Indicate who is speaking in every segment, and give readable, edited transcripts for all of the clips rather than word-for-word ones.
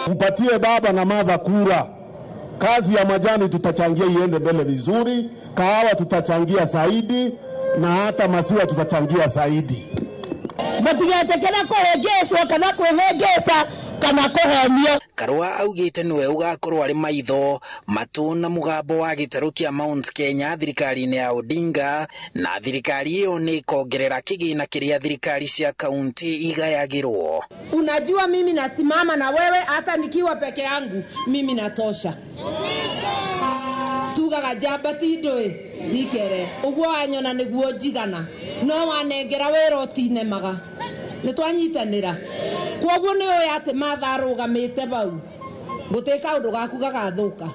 Speaker 1: Mpatie baba na madha kura. Kazi ya majani tutachangia iende mbele vizuri, kahawa tutachangia zaidi na hata maziwa tutachangia zaidi.
Speaker 2: Matigetekera kuhengeswo kana kwihengesa kana kuhenio.
Speaker 3: Karua augite niwe ugakorwo ari maitho matu na mugambo wa gitaru kia Mount Kenya thirikari-inĩ ya Odinga, na thirikari iyo ni ikongerera kigina kiria thirikari cia kaunti igayagirwo.
Speaker 2: Unajua mimi nasimama na wewe hata nikiwa peke yangu mimi natosha. Tugaga njamba ti ndũĩ tikere ũguo wanyona nĩguo njigana no wanengera wĩra ũtinemaga nĩ twanyitanĩra kwoguo nĩ ũĩ atĩ Martha arũgamĩte bau gũtĩ kaũndũ gaku gagathũka.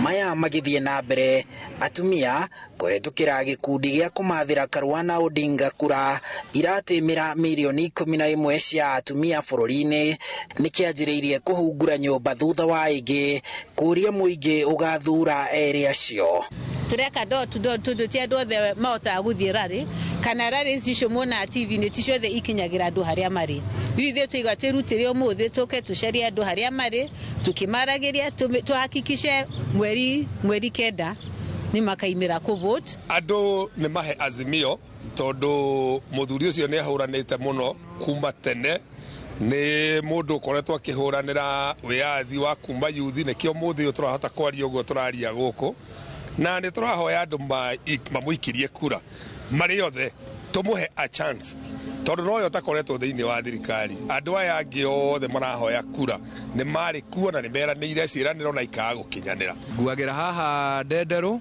Speaker 3: Maya magithie na mbere atumia kũhetũkĩra gĩkundi gĩa kũmathĩra Karua na Odinga kura iratimĩra mirioni 11 cia atumia bũrũri-inĩ nĩkĩanjĩrĩirie kũhungura nyũmba thutha wa ĩngĩ kũria mũingĩ ũgathura erĩ acio.
Speaker 4: Tureka door to door tondu ti andu othe mahotaga guthie rally kana rally icio muonaga TV-inĩ ti ciothe ikinyagira andu haria mari. Rĩu ithuĩ tũiga twĩrutĩre ũmũthĩ tũke tũcarie andũ harĩa marĩ tũkĩmaragĩria tũhakikishe mweri 9 nĩ makaimĩra kũ vote.
Speaker 5: Andũ nĩ mahe Azimio tondũ mũthuri ũcio nĩ ahũranĩte mũno kuma tene, nĩ mũndũ ũkoretwo akĩhũranĩra wĩyathi wa kuma yuthi, nĩkĩo mũthĩ ũyũ tũrahota kwaria ũguo tũraria gũkũ, na nĩ tũrahoya andũ mamũikirie kura marĩ othe tũmũhe a chance tondũ noyo ũtakoretwo thĩinĩ wa thirikari. Andũ aya angĩ othe marahoya kura nĩ marĩ kuo na nĩ meranĩire ciĩranĩro na ikaga gũkinyanĩra.
Speaker 6: Nguagĩra haha Ndenderũ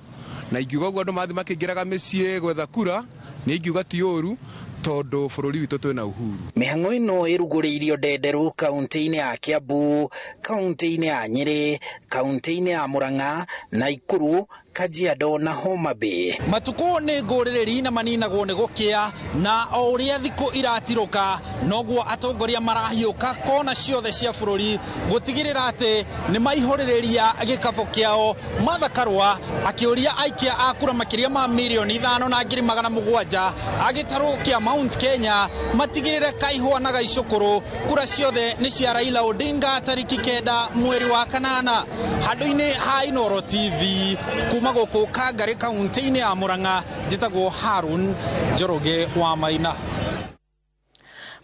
Speaker 6: na ingiuga ũguo andũ mathiĩ makĩingĩraga mĩciĩ gwetha kura nĩ ingiuga ti ũru tondũ bũrũri witũ twĩna uhuru.
Speaker 3: Mĩhang'o ĩno ĩrugũrĩirio Ndenderũ kaunti-inĩ ya Kiambu, kaunti-inĩ ya Nyĩrĩ, kaunti-inĩ ya Murang'a, Naikuru, Kajiado na Homa Bay.
Speaker 7: Matukũ nĩ ngũrĩrĩri na maninagwo nĩ gũkĩa, na o ũrĩa thikũ iratirũka noguo atongoria marahiũka kona ciothe cia bũrũri gũtigĩrĩra atĩ nĩ maihũrĩrĩria gĩkabũ kĩao. Martha Karua akĩũria aikia a kura makĩria ma mirioni 5,700 a gĩtarũ kĩa Mount Kenya matigĩrĩre kaihũa na gaicũkũrũ kura ciothe nĩ cia Raila Odinga tariki 9 mweri wa 8. Handũ-inĩ ha Inooro TV kuma gũkũ Kangari kaunti-inĩ ya Murang'a, njĩtagwo Harun Njoroge wa Maina.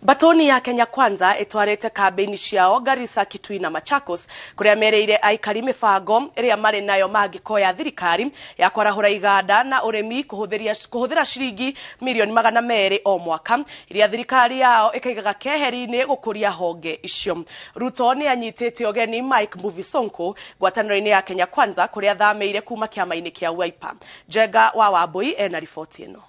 Speaker 8: Batoni ya Kenya Kwanza itwarite kambĩini ciao Garissa, Kitui na Machakos kuria mereire aikari mibango iria mari nayo mangĩkoya thirikari ya kwarahũra iganda na ũrĩmi kũhũthĩra ciringi mirioni 200 o mwaka iria thirikari yao ĩkaigaga keheri-inĩ gũkũria honge icio. Ruto nĩ anyitĩte ũgeni Mike Mbuvi Sonko ngwatanĩro-inĩ ya Kenya Kwanza kuria thamĩire kuma kĩama-inĩ kĩa Wiper. Njenga wa Wambui ena riboti ĩno.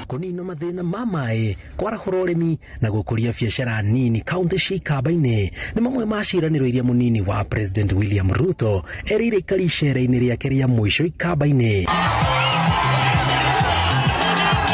Speaker 3: Kũnina mathĩna ma maĩ, kwarahũra ũrĩmi na gũkũria biacara nini kaunti cia Ikamba-inĩ nĩ mamwe ma ciĩranĩro iria mũnini wa President William Ruto erĩire aikari icera-inĩ rĩake rĩa mũico Ikamba-inĩ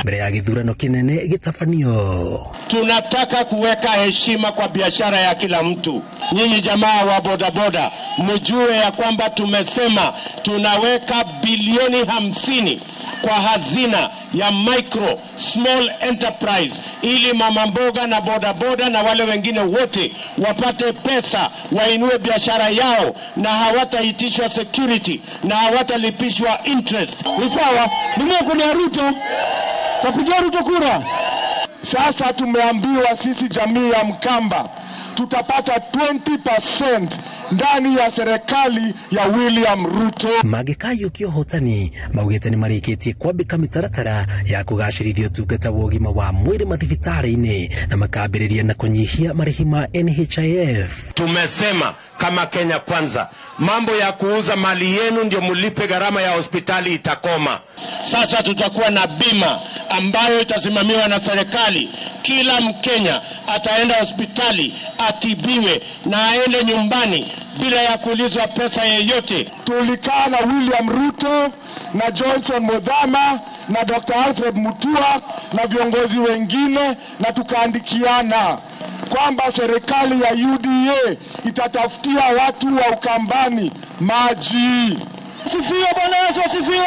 Speaker 3: mbere ya gĩthurano kĩnene gĩtabanio.
Speaker 9: Tunataka kuweka heshima kwa biashara ya kila mtu. Nyinyi jamaa wa bodaboda mjue ya kwamba tumesema tunaweka bilioni 50 kwa hazina ya micro small enterprise ili mama mboga na bodaboda na wale wengine wote wapate pesa, wainue biashara yao na hawataitishwa security na hawatalipishwa interest.
Speaker 1: Ni sawa, nimekunia Ruto, tapigia Ruto kura. Sasa tumeambiwa sisi jamii ya Mkamba tutapata 20% ndani ya serikali ya William Ruto.
Speaker 3: Magĩkayũkia ũhotani maugĩte nĩ marĩkĩtie kwambĩka mĩtaratara ya kũgacĩrithia ũtungata wa ũgima wa mwĩrĩ mathibitarĩ-inĩ na makambĩrĩria na kũnyihia marĩhi ma NHIF.
Speaker 9: Tumesema kama Kenya Kwanza, mambo ya kuuza mali yenu ndio mulipe gharama ya hospitali itakoma. Sasa tutakuwa na bima ambayo itasimamiwa na serikali. Kila Mkenya ataenda hospitali atibiwe na aende nyumbani bila ya kuulizwa pesa yeyote.
Speaker 1: Tulikaa na William Ruto na Johnson Muthama na Dr. Alfred Mutua na viongozi wengine na tukaandikiana kwamba serikali ya UDA itatafutia watu wa Ukambani maji. Sifiwe Bwana Yesu, asifiwe.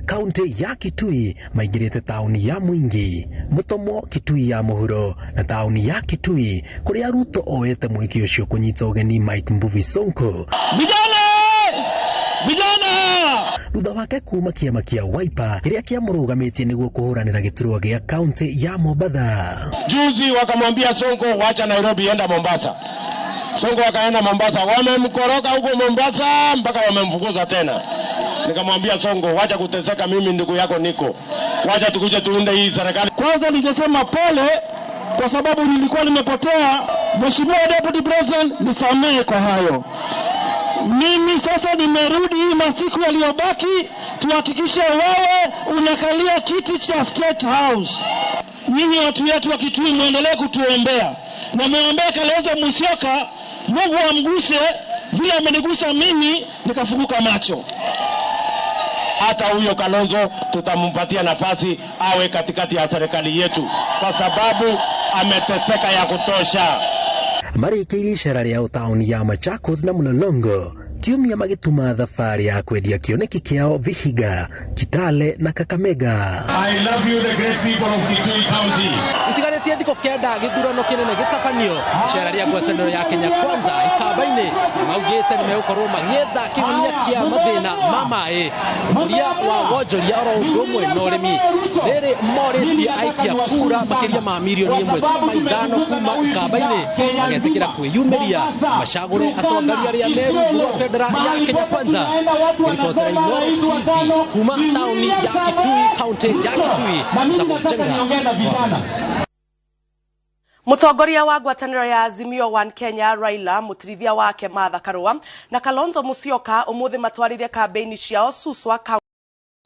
Speaker 10: Kaunti ya Kitui maingĩrĩte taũni ya Mwingi, Mutomo, Kitui ya mũhuro na taũni ya Kitui kũrĩa Ruto oete mweke ũcio kũnyita ũgeni Mike Mbuvi Sonko.
Speaker 1: Vijana! Vijana!
Speaker 10: Thutha wake kuma kĩama kĩa Wiper kĩrĩa kĩamũrũgamĩtie nĩguo kũhũranĩra gĩturwa gĩa kaunti ya Mombatha.
Speaker 9: Juzi wakamwambia Sonko, wacha Nairobi, enda Mombasa. Sonko akaenda Mombasa, wamemkoroka huko Mombasa mpaka wamemfukuza tena. Nikamwambia Sonko, wacha kuteseka, mimi ndugu yako niko, wacha tukuje tuunde hii serikali.
Speaker 1: Kwanza ningesema pole kwa sababu nilikuwa nimepotea. Mheshimiwa Deputy President, nisamehe kwa hayo. Mimi sasa nimerudi, hii masiku yaliyobaki tuhakikishe wewe unakalia kiti cha State House. Nyinyi watu wetu wa Kitui muendelee kutuombea na muombee Kalonzo Musyoka, Mungu amguse vile amenigusa mimi nikafunguka macho.
Speaker 9: Hata huyo Kalonzo tutampatia nafasi awe katikati ya serikali yetu, kwa sababu ameteseka ya kutosha.
Speaker 10: Marĩkĩirie icera rĩao taũni ya Machakos na Mlolongo kiumia magĩtuma thabarĩ ya kwendia kĩoneki kĩao Vihiga, Kitale na Kakamega.
Speaker 9: I love you, the great people of Kitui County.
Speaker 11: Itigarĩtie thikũ 9 gĩthurano kĩnene gĩtabanio icera rĩa ngwatanĩro ya Kenya Kwanza ikamba-inĩ maugĩte nĩmegũkorwo magĩetha kĩhonia kĩa mathĩna ma maĩ, ũkũria wa wonjoria oro ũndũ ũmwe na ũrĩmi. Rĩrĩ morĩtie aikia kura makĩria ma mirioni 1.5 kuma ikamba-inĩ magetĩkĩra kwĩyumĩria macagũre atongoria arĩa me rungu rwa bendera ya Kenya Kwanza. Ribotera Inooro TV kuma taũni ya Kitui, kaunti ya Kitui, Samuel.
Speaker 8: Mutongoria wa ngwatanĩro ya Azimio One Kenya Raila, mutirithia wake Martha Karua na Kalonzo Musyoka umuthi matwarire kambeini ciao Suswa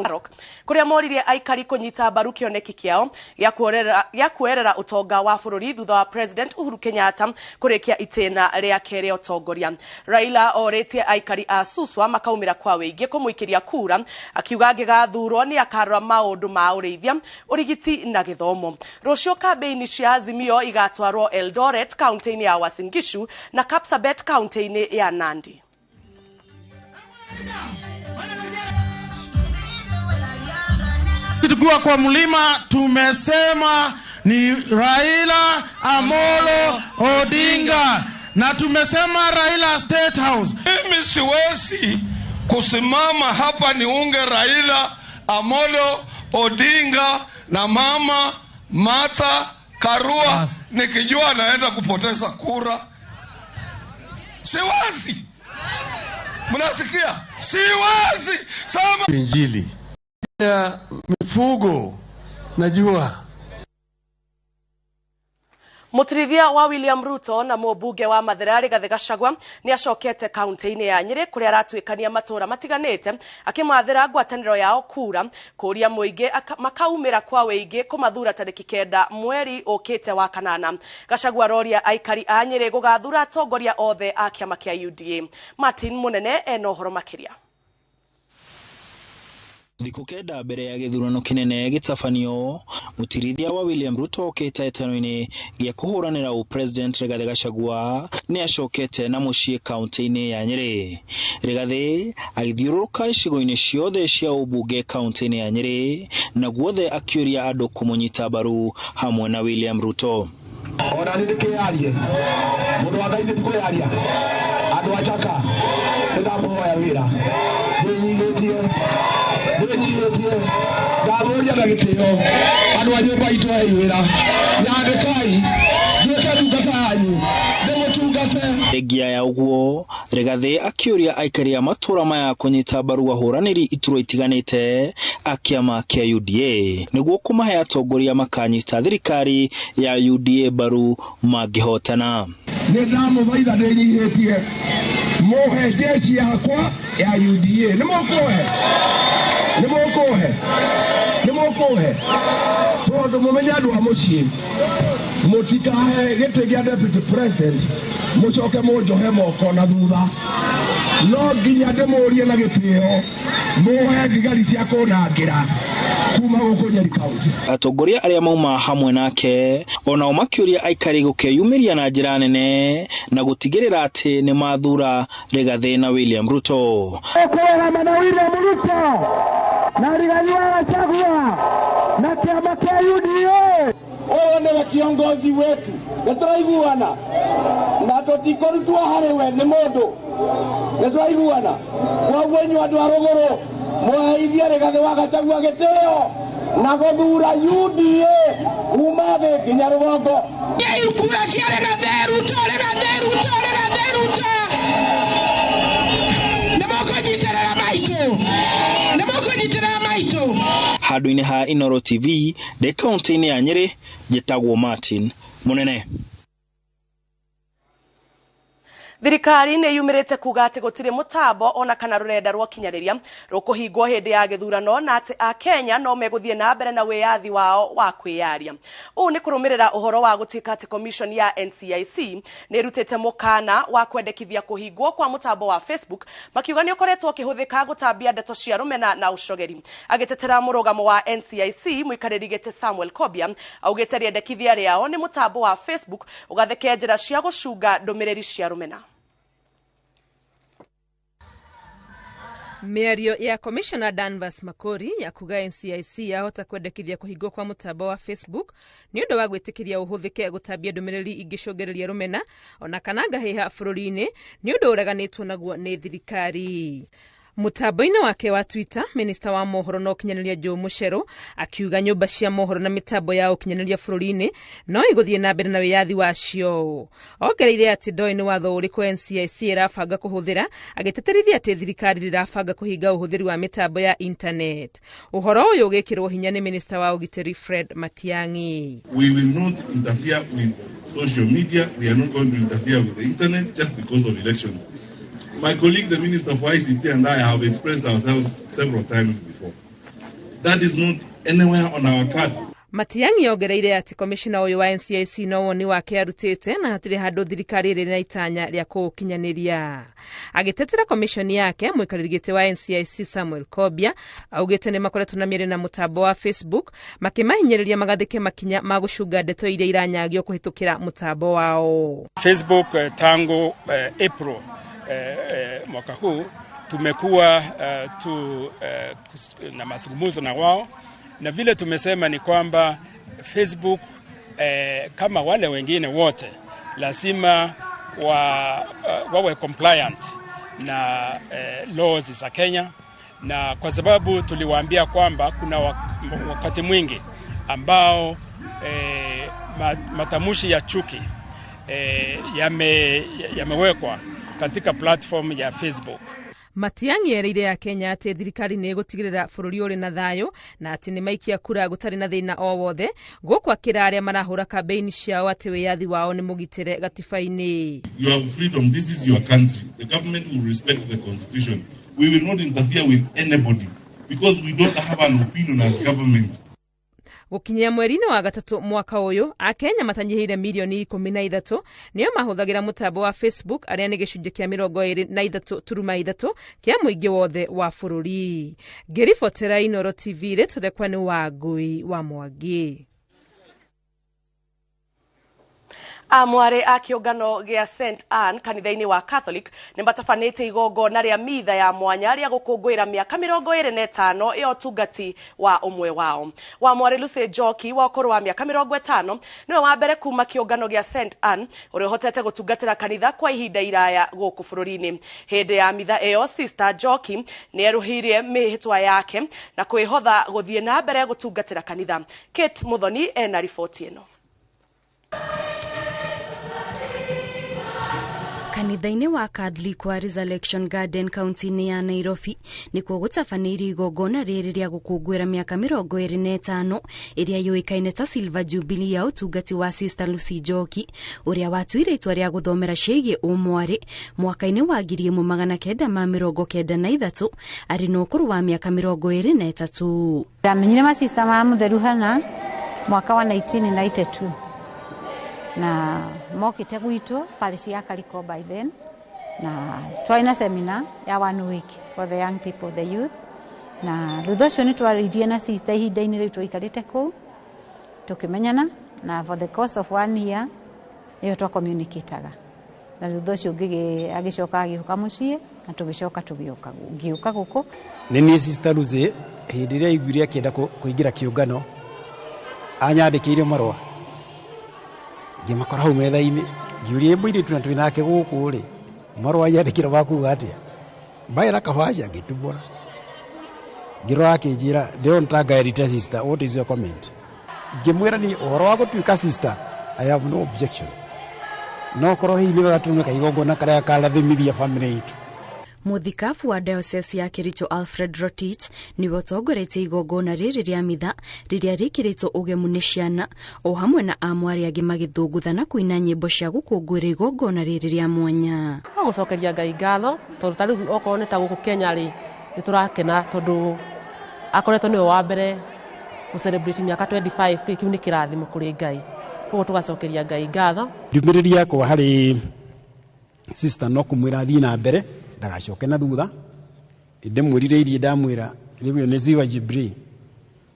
Speaker 8: Narok kuria moririe aikari kunyita mbaru kĩoneki kĩao gĩa kuoerera ũtonga wa bũrũri thutha wa President Uhuru Kenyatta kũrĩkia itĩna rĩake rĩa ũtongoria. Raila orĩtie aikari a Suswa makaumĩra kwa wĩingĩ kũmũikĩria kura, akiuga angĩgathurwo nĩ akarora maũndũ ma ũrĩithia, ũrigiti na gĩthomo. Rũciũ kambeini cia Azimio igatwarwo Eldoret kaunti-inĩ ya Uasin Gishu na Kapsabet kaunti-inĩ ya Nandi.
Speaker 12: Tukiwa kwa mlima tumesema ni Raila Amolo Odinga na tumesema Raila State House.
Speaker 13: Mimi siwezi kusimama hapa niunge Raila Amolo Odinga na mama Martha Karua nikijua naenda kupoteza kura. Siwezi. Mnasikia? Siwezi. Sama
Speaker 14: Injili ya mifugo najua.
Speaker 8: Mutirithia wa William Ruto na mũmbunge wa Mathira Rigathi Gachagua nĩ acokete kaunti-inĩ ya Nyĩrĩ kũrĩa aratuĩkania matũra matiganĩte akĩmathĩra ngwatanĩro yao kura kũria mũingĩ makaumĩra kwa wĩingĩ kũmathura tarĩki 9 mweri ũkĩte wa kanana. Gachagua aroria aikari a Nyĩrĩ gũgathura atongoria othe a kĩama kĩa UDA. Martin Munene ena ũhoro makĩria.
Speaker 15: Thikũ 9 mbere ya gĩthurano kĩnene gĩtabanio, mũtirithia wa William Ruto kĩhĩtahĩtano-inĩ gĩa kũhũranĩra ũpresident Rigathi Gachagua nĩ acokete na mũciĩ kaunti-inĩ ya Nyĩrĩ. Rigathi agĩthiũrũrũka icigo-inĩ ciothe cia ũmbunge kaunti-inĩ ya Nyĩrĩ na guothe akĩũria andũ kũmũnyita mbaru hamwe na William Ruto.
Speaker 1: Ona nĩ ndĩkĩyarie mũndũ wa Ngai nĩ tikũyaria andũ a Chaka nĩ ndamũhoya wĩra ndĩnyihĩtie ndamũria na gĩtĩo andũ a nyũmba itũ hei wĩra yandĩkai nduĩke ndungata yanyu ndĩmũtungate.
Speaker 15: Thengia ya ũguo, Rigathi akĩũria aikari a matũra maya kũnyita mbaru ahũranĩri iturwa itiganĩte a kĩama kĩa UDA nĩguo kũmahe atongoria makanyita thirikari ya UDA mbaru mangĩhotana.
Speaker 1: Nĩ ndamũthaitha ndĩnyihĩtie mũhe jeshi yakwa ya UDA nĩ mũkũhe nĩ mũkũhe nĩ mũkũhe tondũ mũmenye andũ a mũciĩ mũtikahe gĩtĩ kĩa deputy president mũcoke mũnjohe moko na thutha no nginya ndĩmũrie na gĩtĩo mũhe thigari cia kũnangĩra kuma gũkũ Nyeri County.
Speaker 15: Atongoria arĩa mauma hamwe nake onao makĩũria aikari gũkeyumĩria na njĩra nene na gũtigĩrĩra atĩ nĩ mathura Rigathi na William Ruto.
Speaker 1: Kũrũgama na William Ruto Na Rigathi wa Gachagua na kiama kia UDA.
Speaker 16: Ũyũ nĩwe kiongozi wetu, nĩtũraiguana na tũtikũrutwo harĩ we nĩ mũndũ, nĩtũraiguana. Koguo inyuĩ andũ a rũgũrũ mweheithie Rigathi wa Gachagua gĩtĩo na gũthura UDA kuma thĩ nginya rũgongo.
Speaker 17: Kura cia Rigathi Ruto, Rigathi Ruto, Rigathi Ruto. Nĩmũkũnyitĩrĩra maitũ, nĩmũkũnyitĩrĩra maitũ.
Speaker 15: Handũ-inĩ ha Inooro TV ndĩ kaunti-inĩ ya Nyĩrĩ, njĩtagwo Martin Munene.
Speaker 8: Thirikari nĩ yumĩrĩte kuga atĩ gũtirĩ mũtambo ona kana rũrenda rwa ũkinyanĩria rũkũhingwo hĩndĩ ya gĩthurano na atĩ Akenya no megũthiĩ na mbere na wĩyathi wao wa kwĩyaria. Ũũ nĩ kũrũmĩrĩra ũhoro wa gũtuĩka atĩ commission ya NCIC nĩ ĩrutĩte mũkana wa kwendekithia kũhingwo kwa mũtambo wa Facebook, makiuga nĩ ũkoretwo ũkĩhũthĩka gũtambia ndeto cia rũmena na ũcogeri. Agĩtetera mũrũgamo wa NCIC, mũikarĩri gĩtĩ Samuel Kobia augĩte rĩendekithia rĩao nĩ mũtambo wa Facebook ũgatheke njĩra cia gũcunga ndũmĩrĩri cia rũmena.
Speaker 18: Mĩario ya Commissioner Danvas Makori ya kuga NCIC yahota kwendekithia kũhingwo kwa mũtambo wa Facebook nĩ ũndũ wa gwĩtĩkĩria ũhũthĩke gũtambia ndũmĩrĩri ingĩcũngĩrĩria rũmena ona kana ngahĩha bũrũri-inĩ nĩ ũndũ ũreganĩtwo naguo nĩ thirikari. Mũtambo-inĩ wake wa Twitter, Minista wa mohoro na ũkinyanĩria Joe Mucheru akiuga nyũmba cia mohoro na mĩtambo ya ũkinyanĩria bũrũri-inĩ no igũthiĩ na mbere na wĩyathi wacio. Ongereire atĩ ndoĩ nĩ watho ũrĩkũ NCIC ĩrabanga kũhũthĩra, agĩtĩtĩrithia atĩ thirikari ndĩrabanga kũhinga ũhũthĩri wa mĩtambo ya internet. Ũhoro ũyũ ũgĩkĩrwo hinya nĩ Minista wa ũgitĩri Fred Matiang'i.
Speaker 19: We will not interfere with social media. We are not going to interfere with the internet just because of elections. My colleague, the Minister for ICT, and I have expressed ourselves several times before. That is not anywhere on our card.
Speaker 18: Matiang'i ongereire atĩ komishona ũyũ wa NCIC no woni wake arutĩte na hatirĩ handũ thirikari ĩrĩ na itanya rĩa kũũkinyanĩria. Agĩtetera komishoni yake, mũikarĩri gĩtĩ wa NCIC Samuel Kobia augĩte nĩ makoretwo na mĩario na mũtambo wa Facebook makĩmahinyĩrĩria magathĩke makinya ma gũcunga ndeto iria iranyagio kũhĩtũkĩra mũtambo wao.
Speaker 20: Facebook tangu April mwaka huu tumekuwa na mazungumzo na wao, na vile tumesema ni kwamba Facebook kama wale wengine wote lazima wawe compliant na laws za Kenya, na kwa sababu tuliwaambia kwamba kuna wakati mwingi ambao matamushi ya chuki yamewekwa katika platform ya Facebook.
Speaker 18: Matiang'i erĩire ya Kenya atĩ thirikari nĩ ĩgũtigĩrĩra bũrũri ũrĩ na thayũ na atĩ nĩ maikia kura gũtarĩ na thĩna o wothe, gũkũ akĩra arĩa marahũra kambĩini ciao atĩ wĩyathi wao nĩ mũgitĩre gatiba-inĩ.
Speaker 19: You have freedom. This is your country. The government will respect the constitution. We will not interfere with anybody because we don't have an opinion as government.
Speaker 18: Gũkinyia mweri-inĩ wa gatatũ mwaka ũyũ, Akenya matanyihĩire mirioni 13 nĩo mahũthagĩra mũtambo wa Facebook, arĩa nĩ gĩcunjĩ kĩa 23.3 kĩa mũingĩ wothe wa bũrũri. Ngĩribotera Inooro TV, rĩtwa rĩakwa nĩ Wangũi wa Mwangi.
Speaker 8: Amware a kĩũngano gĩa St Anne kanitha-inĩ wa Catholic nĩ matabanĩte igongona rĩa mitha ya mwanya rĩa gũkũngũĩra mĩaka 25 ya ũtungati wa ũmwe wao. Wa Mwarĩ Lucy Njoki wa ũkũrũ wa mĩaka 50 nĩwe wa mbere kuma kĩũngano gĩa St Anne ũrĩa ũhotete gũtungatĩra kanitha kwa ihinda iraya gũkũ bũrũri-inĩ. Hĩndĩ ya mitha ĩyo, Sister Njoki nĩ erũhirie mĩhĩtwa yake na kwĩhotha gũthiĩ na mbere gũtungatĩra kanitha. Kate Muthoni ena riboti ĩno.
Speaker 21: Kanitha-inĩ wa Catholic wa Resurrection Garden kaunti-inĩ ya Nairobi nĩkuo gũtabanĩirio igongona rĩrĩ rĩa gũkũngũĩra mĩaka 25 ĩrĩa yũĩkaine ta Silver Jubilee ya ũtungati wa Sister Lucy Njoki ũrĩa watuire itua rĩa gũthomera ciĩgiĩ ũmwarĩ mwaka-inĩ wa 1993 arĩ na ũkũrũ wa mĩaka 23.
Speaker 22: Ndamenyire masista ma Mũtheru Hana mwaka wa 1992 na mokite gwitũ parish ya Kariko by then, na twarĩ na seminar ya 1 week for the young people, the youth, na thutha ũcio nĩ twaririe na sister ihinda-inĩ rĩu twaikarĩte kũu tũkĩmenyana, na for the course of 1 year nĩyo twa communicataga, na thutha ũcio agĩcoka agĩũka mũciĩ na tũgĩcoka tũgĩũka ngĩũka gũkũ.
Speaker 23: Nĩ niĩ Sister Lucy
Speaker 2: Hĩndĩ ĩrĩa aiguire akĩenda kũingĩra kĩũngano, anyandĩkĩire marũa, ngĩmakora hau metha-inĩ, ngiũria mũirĩtu na twĩ nake gũkũ rĩ, marũa anyandĩkĩra makuga atĩa? Mbaĩ kabaca ngĩtumũra, ngĩrora akĩnjĩra ndĩrona ta ngaerite sister, what is your comment? Ngĩmwĩra ni ũhoro wa gũtuĩka sister, I have no objection, no korwo hihi nĩ wega tume kaigongona karĩa karathimithia family itũ.
Speaker 21: Mũthikabu wa diocese ya Kericho Alfred Rotich nĩwe ũtongoretie igongona rĩrĩ rĩa mitha rĩrĩa rĩkĩrĩtwo ũgemu nĩ ciana o hamwe na amwarĩ angĩ magĩthũngũtha na kũina nyĩmbo cia gũkũngũĩra igongona rĩrĩ rĩa mwanya.
Speaker 4: No gũcokeria Ngai ngatho tondũ ta rĩu okorwo nĩ ta gũkũ Kenya rĩ, nĩ tũrakena tondũ akoretwo nĩwe wa mbere gũ celebrate mĩaka 25 rĩ, kĩu nĩ kĩrathimo kũrĩ Ngai, koguo tũgacokeria Ngai ngatho.
Speaker 2: Ndũmĩrĩri yakwa harĩ sister no kũmwĩra athiĩ na mbere, ndagacoke na thutha. Ndĩmwĩrire irie ndamwĩra rĩu ĩyo nĩ Silver Jubilee,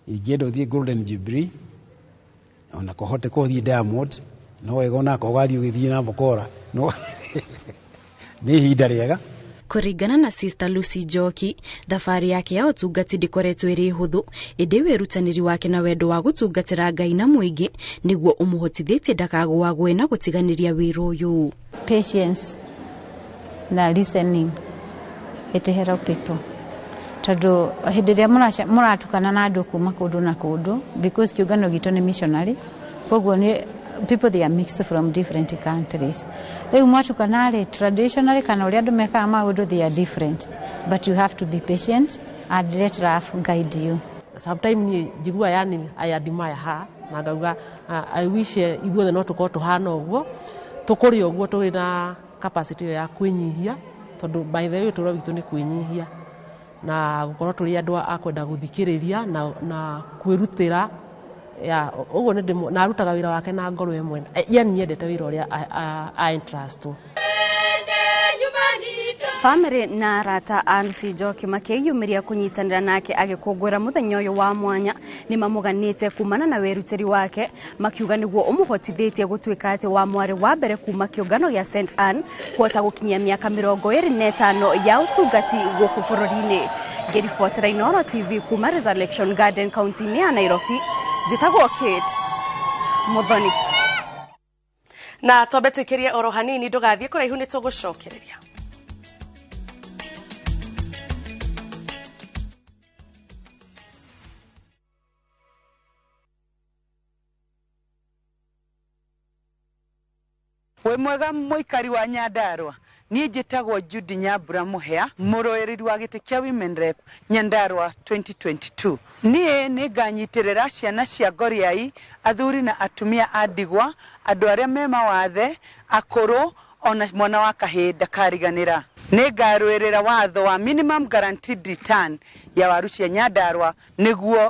Speaker 2: ingĩenda ũthiĩ Golden Jubilee, ona kũhote kũthiĩ Diamond, no wega onako ũgathiĩ ũgĩthiĩ na Bokora, no nĩ ihinda rĩega.
Speaker 21: Kũringana na Sister Lucy Njoki, thabarĩ yake ya ũtungati ndĩkoretwo ĩrĩ hũthũ, ĩndĩ wĩrutanĩri wake na wendo wa gũtungatĩra Ngai na mũingĩ nĩguo ũmũhotithĩtie ndakagũagũe na gũtiganĩria wĩra ũyũ.
Speaker 22: Patience na listening it help people, tondũ hĩndĩ ĩrĩa mũratukana na andũ kuma kũndũ na kũndũ, because kĩũngano gitũ nĩ missionary, koguo nĩ people they are mixed from different countries. Rĩu mwatukana rĩ, traditionally kana ũrĩa andũ mekaga maũndũ they are different, but you have to be patient and let love guide you.
Speaker 4: Sometimes niĩ njiguaga yani I admire her na ngauga I wish ithuothe no tũkorwo tũhana ũguo, tũkũrĩ ũguo tũrĩ na capacity ĩyo ya kwĩnyihia, tondũ by the way ũtũũro witũ nĩ kwĩnyihia na gũkorwo tũrĩ andũ a kwenda gũthikĩrĩria na kwĩrutĩra ya ũguo nĩ na arutaga wĩra wake na ngoro ĩmwe, yani nyendete wĩra ũrĩa a entrust.
Speaker 21: Family na arata a Lucy Njoki makĩyumĩria kũnyitanĩra nake agĩkũngũĩra mũthenya ũyũ wa mwanya nĩ mamũganĩte kumana na wĩrutĩri wake, makiuga nĩguo ũmũhotithĩtie gũtuĩka atĩ wa mwarĩ wa mbere kuma kĩũngano gĩa St Anne kũhota gũkinyia mĩaka 25 ya ũtungati gũkũ bũrũri-inĩ. Ngĩribotera Inooro TV kuma Resurrection Garden kaunti-inĩ ya Nairobi, njĩtagwo Kate Muthoni.
Speaker 8: Na twambe twĩkĩrie oro hanini, ndũgathiĩ kũraihu nĩ tũgũcokereria.
Speaker 23: Wĩ mwega mũikari wa Nyandarua, niĩ njĩtagwo Judy Nyambura Mũhĩa, mũrũĩrĩri wa gĩtĩ kĩa Women Rep Nyandarua 2022. Niĩ nĩ nganyitĩrĩra ciana cia ngoriai, athuri na atumia a ndigwa, andũ arĩa me mawathe, akũrũ, ona mwana wa kahĩĩ ndakariganĩra. Nĩ ngarũĩrĩra watho wa minimum guaranteed return ya waru cia Nyandarua nĩguo